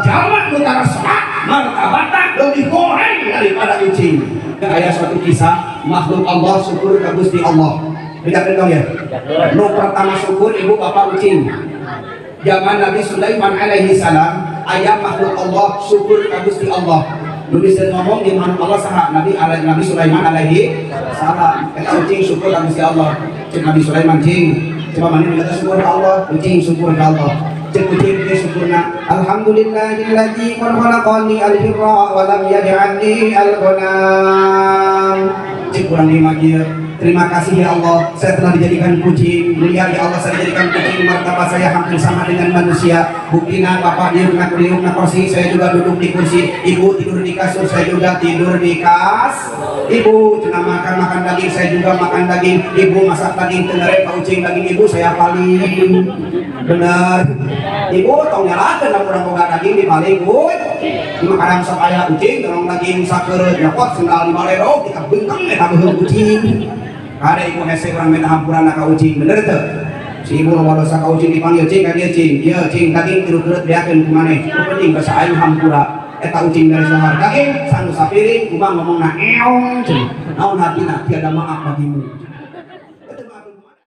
Sebab jalma nu tara salat martabatna lebih goreng daripada ucing. Aya suatu kisah makhluk Allah syukur ka Gusti Allah. Bedakeun dong ya. Nu pertama syukur ibu bapak ucing. Zaman Nabi Sulaiman alaihi salam aya makhluk Allah syukur ka Gusti Allah. Nu bisa ngomong di makhluk Allah saha? Nabi Nabi Sulaiman alaihi salam. Eta ucing syukur ka Gusti Allah. Cek Nabi Sulaiman cing, coba mana minta syukur ka Allah, ucing syukur ka Allah. Cek ucing teh syukurna, alhamdulillahilladzi qad khalaqani al-hirra wa lam yaj'alni al-ghanam. Cek urang lima kieu. Terima kasih ya Allah, saya telah dijadikan kucing. Mulia ya Allah, saya dijadikan kucing. Martabat saya hampir sama dengan manusia. Buktina bapak diuk na kursi, saya juga duduk di kursi. Ibu tidur di kasur, saya juga tidur di kas. Ibu cina makan daging, saya juga makan daging. Ibu masak daging tenere ka ucing daging ibu saya paling. Bener. Ibu tong nyalakeun lamun urang boga daging di paling bu. Di makanan sok aya ucing tolong daging sakeureut nyokot sendal di baledog kita bengkeng eta beuheung ucing. Ada ibu hese urang minta hampura ka ucing, bener teu? Si ibu loba dosa ka ucing dipanggil cing ka dieu cing, ieu cing daging tilu keureut beakeun ku maneh. Nu penting basa aing hampura. Eta ucing dari sahar daging sanu sapiring kumaha ngomongna eong cing. Naon hatina tiada maaf bagimu.